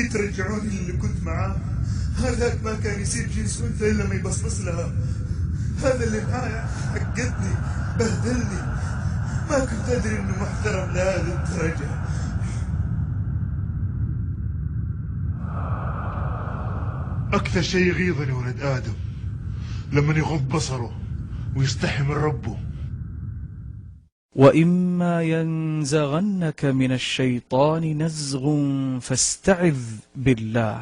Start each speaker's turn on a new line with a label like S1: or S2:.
S1: ودي ترجعوني اللي كنت معاه. هذاك ما كان يسيب جنس أنثى إلا ما يبصبص لها. هذا اللي معايا حقتني، بهدلني، ما كنت أدري إنه محترم لهذه الدرجة. أكثر شيء يغيظني ولد آدم لما يغض بصره ويستحي من ربه.
S2: وإما ينزغنك من الشيطان نزغ فاستعذ بالله.